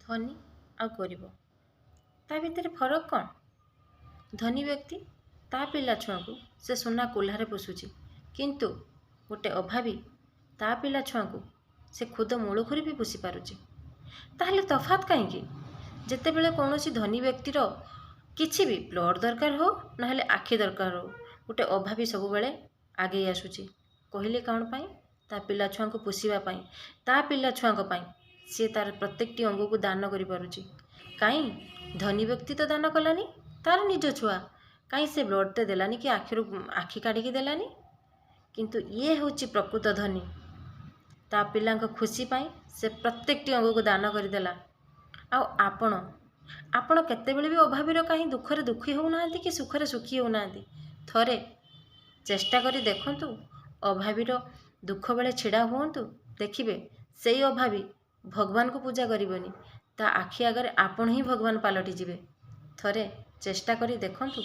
ଧନୀ ଆଉ ଗରିବ, ତା ଭିତରେ ଫରକ କ'ଣ? ଧନୀ ବ୍ୟକ୍ତି ତା ପିଲା ଛୁଆଙ୍କୁ ସେ ସୁନା କୁଲାରେ ପୋଷୁଛି, କିନ୍ତୁ ଗୋଟେ ଅଭାବୀ ତା ପିଲା ଛୁଆଙ୍କୁ ସେ ଖୁଦ ମୂଳୁଖୁରି ବି ପୋଷି ପାରୁଛି। ତାହେଲେ ତଫାତ୍ କାହିଁକି? ଯେତେବେଳେ କୌଣସି ଧନୀ ବ୍ୟକ୍ତିର କିଛି ବି ବ୍ଲଡ଼ ଦରକାର ହେଉ, ନହେଲେ ଆଖି ଦରକାର ହେଉ, ଗୋଟେ ଅଭାବୀ ସବୁବେଳେ ଆଗେଇ ଆସୁଛି। କହିଲେ କ'ଣ ପାଇଁ? ତା ପିଲା ଛୁଆଙ୍କୁ ପୋଷିବା ପାଇଁ। ତା ପିଲା ଛୁଆଙ୍କ ପାଇଁ ସିଏ ତାର ପ୍ରତ୍ୟେକଟି ଅଙ୍ଗକୁ ଦାନ କରିପାରୁଛି। କାହିଁ ଧନୀ ବ୍ୟକ୍ତି ତ ଦାନ କଲାନି? ତାର ନିଜ ଛୁଆ କାହିଁ ସେ ବ୍ଲଡ଼ଟେ ଦେଲାନି କି ଆଖିରୁ ଆଖି କାଢ଼ିକି ଦେଲାନି? କିନ୍ତୁ ଇଏ ହେଉଛି ପ୍ରକୃତ ଧନୀ। ତା ପିଲାଙ୍କ ଖୁସି ପାଇଁ ସେ ପ୍ରତ୍ୟେକଟି ଅଙ୍ଗକୁ ଦାନ କରିଦେଲା। ଆଉ ଆପଣ କେତେବେଳେ ବି ଅଭାବୀର କାହିଁ ଦୁଃଖରେ ଦୁଃଖୀ ହେଉନାହାନ୍ତି କି ସୁଖରେ ସୁଖୀ ହେଉନାହାନ୍ତି। ଥରେ ଚେଷ୍ଟା କରି ଦେଖନ୍ତୁ, ଅଭାବୀର ଦୁଃଖ ବେଳେ ଛିଡ଼ା ହୁଅନ୍ତୁ, ଦେଖିବେ ସେଇ ଅଭାବୀ ଭଗବାନଙ୍କୁ ପୂଜା କରିବନି, ତା ଆଖି ଆଗରେ ଆପଣ ହିଁ ଭଗବାନ ପାଲଟିଯିବେ। ଥରେ ଚେଷ୍ଟା କରି ଦେଖନ୍ତୁ।